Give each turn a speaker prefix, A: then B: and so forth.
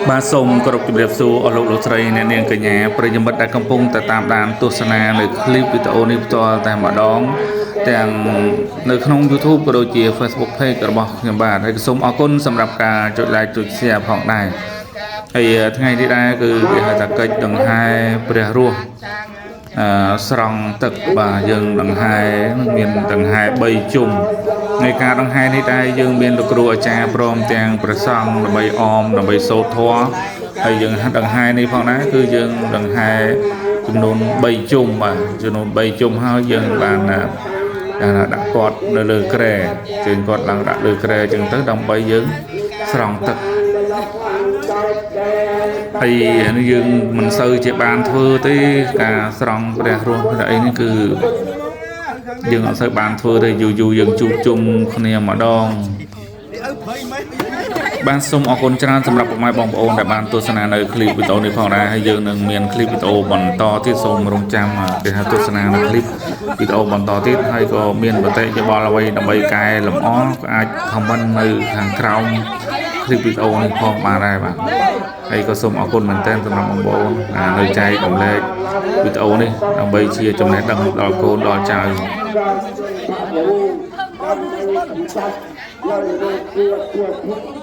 A: បាទសូមគោរពជម្រាបសួរអស់លោកលោកស្រីអ្នកនាងកញ្ញាប្រិយមិត្តដែលកំពុងតែតាមដានទស្សនានៅឃ្លីបវីដេអូនេះផ្ទាល់តែម្ដងទាំងនៅក្នុង YouTube ក៏ដូចជា Facebook Page របស់ខ្ញុំបាទហើយក៏សូមអរគុណសម្រាប់ការចុច Like ចុច Share ផងដែរហើយថ្ងៃនេះដែរគឺគេហៅថាកិច្ចដង្ហែព្រះរស់អឺស្រង់ទឹកបាទយើងដង្ហែមានដង្ហែ3ជុំនៃការដង្ហែនេះដែរយើងមានលោកគ្រូអាចារ្យព្រមទាំងព្រះសង្ឃដើម្បីអមដើម្បីសូត្រធម៌ហើយយើងដង្ហែនេះផងដែរគឺយើងដង្ហែចំនួន3ជុំបាទចំនួន3ជុំហើយយើងបានដាក់គាត់នៅលើគ្រែជើងគាត់ឡើងដាក់លើគ្រែអញ្ចឹងទៅដើម្បីយើងស្រង់ទឹក ហើយនេះយើងមិនសូវជាបានធ្វើទេការស្រង់ព្រះរស់ព្រះអីនេះគឺយើងអត់សូវបានធ្វើទេយូរយូរយើងជួបជុំគ្នាម្ដង បាទសូមអរគុណច្រើនសម្រាប់ពុកម៉ែបងប្អូនដែលបានទស្សនានៅឃ្លីបវីដេអូនេះផងដែរហើយយើងនឹងមានឃ្លីបវីដេអូបន្តទៀតសូមរងចាំគេហៅទស្សនានៅឃ្លីបវីដេអូបន្តទៀតហើយក៏មានបតិយោបល់អ្វីដើម្បីកែលម្អក៏អាច comment នៅខាងក្រោមឃ្លីបវីដេអូនេះផងបានដែរបាទហើយក៏សូមអរគុណមែនទែនសម្រាប់បងប្អូនដែលនៅចែករំលែកវីដេអូនេះដើម្បីជាចំណេះដឹងដល់កូនដល់ចៅ
B: ដល់